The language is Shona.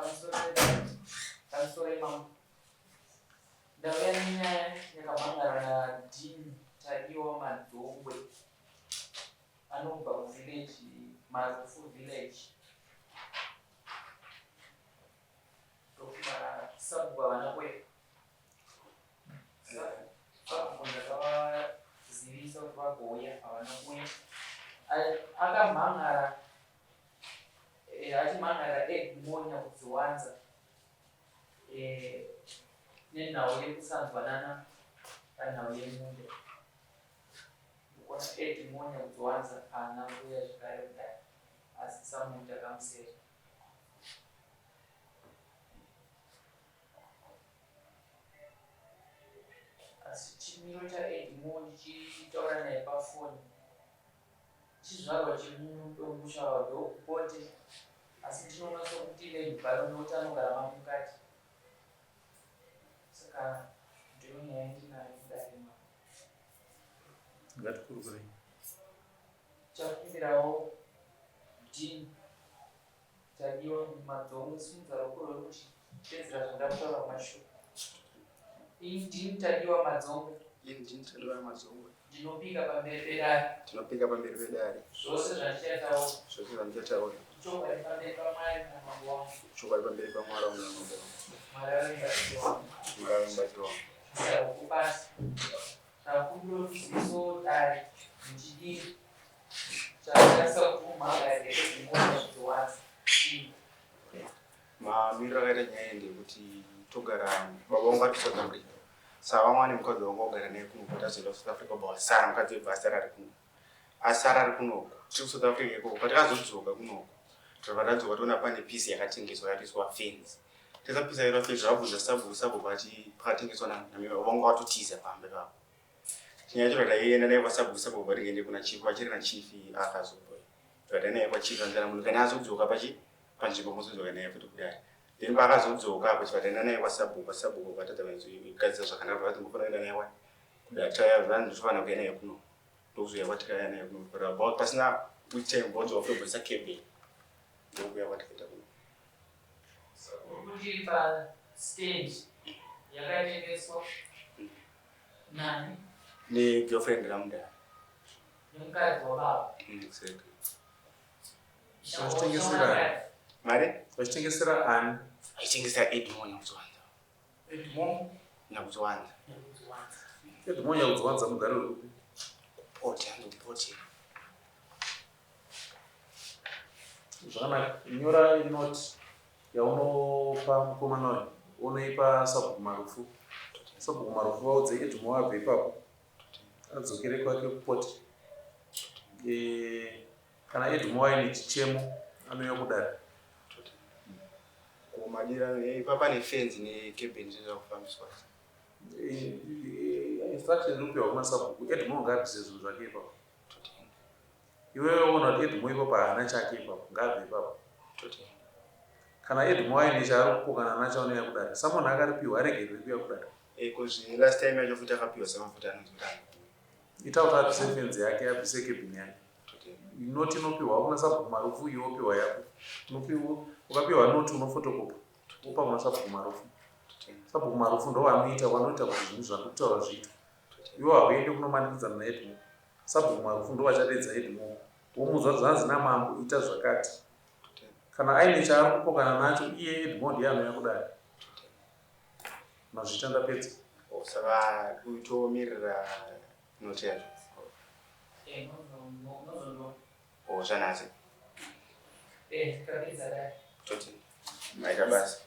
Pamusoro pedare. Pamusoro imambo. Ndauya nenyaya yakamhan'ara naDean Tadiwa Madzongwe anobva kuvillage Marufu village. Ndofunga sabhuku havana kuuya. Sabhuku ndakavazivisa kuti vagouya havana kuuya. Akamhan'ara eh, achimhan'ara Edmore Nyakudziwanza eh, nenhau yekusanzwanana panhau yemunda. Ndikuona Edmore Nyakudziwanza haana kuuya zvekare kudai asi samunhu takamusera. Asi chimiro chaEdmore ndichitaura naye pafoni Chizvarwa chemuDomboshava ndokupote asi ndinoona sokuti Lady Balo nokuti anogara mamukati saka ndiyo nyaya yandinayo mudare mavo. Ngatikurukurei. Chakumbirawo Dean Tadiwa Madzongwe simudza ruoko rwenyu muchitedzera zvandakutaura kumashure. Ini Dean Tadiwa Madzongwe. Ini Dean Tadiwa Madzongwe. Ndinopika pamberi pedare. Ndinopika pamberi pedare. Zvose zvandichataura. Zvose zvandichataura. Ichokwadi pamberi paMwari namambo wangu. Ichokwadi pamberi paMwari wangu namambo wangu. Mwari ave mubatsiri wangu. Mwari ave mubatsiri wangu. Ruoko pasi. Takumbira ruziviso dare muchidini chatarisa kuti umhanga here zvimona zvichiwanza chii. Mamiriro akaita nyaya iyi ndeyekuti togara baba vangu vari kuSouth Africa saka vanga vane mukadzi wangu wagara naye kuno but azoenda kuSouth Africa baba wasara mukadzi webva asara ari kuno asara ari kunoko tiri kuSouth Africa ikoko patakazodzoka kunoko tobva tadzoka toona pane pisi yakatengeswa yatoiswa fence tesa pisi yaitwa fence zvabvunza sabhuku sabhuku ati pakatengeswa nani vanga vatotiza pamba ipapo nyaya yacho taienda naye kwasabhuku sabhuku vati ngende kuna chief vachiri nachief akazobva tikaenda naye kwachief anzana munhu kana azodzoka pachi panzvimbo mozodzoka naye futi kudare then paakazodzoka apo chibva taenda naye kwasabhuku kwasabhuku vatadza kugadzisa zvakanaka vati ngofanira kuenda naye kwani kudare taya vanhu tofanira kuenda naye kuno ndokuzouya kwatikauya naye kuno but about pasina which time vodzoka futi kubvisa cabin ndokuuya kwatikaita kuno Kuti pa stand yakatengeswa nani? Negirlfriend ramudara. Nemukadzi wababa. Exactly. Vachitengesera mari? Vachitengesera ani? Vachitengesera Edmond Nyakudziwanza. Edmond Nyakudziwanza. Nyakudziwanza. Edmond Nyakudziwanza mugari wekupi? Kupote, hanzi kupote. Zvakanaka. Nyora note yaunopa mukomana uyu unoipa sabhuku Marufu. Sabhuku Marufu vaudze Edmond abve ipapo adzokere kwake kupote. E, kana Edmond aine chichemo anouya kudare. Kumadira ipa pane fenzi nekebheni zvezvakufambiswa. Instruction iri kupiwa kuna sabhuku Edmond ngaabvise zvinhu zvake ipapo. Iwewe woona kuti Edmore ipapo haana chake ipapo ngaabve ipapo. Kana Edmore aine chaari kupokana nacho anouya kudare. Someone akaripiwa aregerwe kuuya kudare. Eh, cause last time yacho futi akapiwa sama futi anonzi kuti anokuuya. Ita kuti abvise fenzi yake abvise cabin yake. Noti inopiwa kuna sabhuku Marufu iwe wopiwa yako. Unopiwa ukapiwa noti unofotokopa wopa kuna sabhuku Marufu. Sabhuku Marufu ndovanoita vanoita kuti zvinhu zvandikutaura zviitwe. Iwe hauende kunomanikidzana naEdmore. Sabhuku Marufu ndovachadeedza Edmore vomuudza kuti zvanzi namambo ita zvakati. Kana aine chaari kupokana nacho iye Edmore ndiye anouya kudare. Mazvita ndapedza. Oh, saka kutomirira note yacho. Eh, unozondiona. Oh, zvanasi. Eh, tikapedza dai. Toti. Maita basa.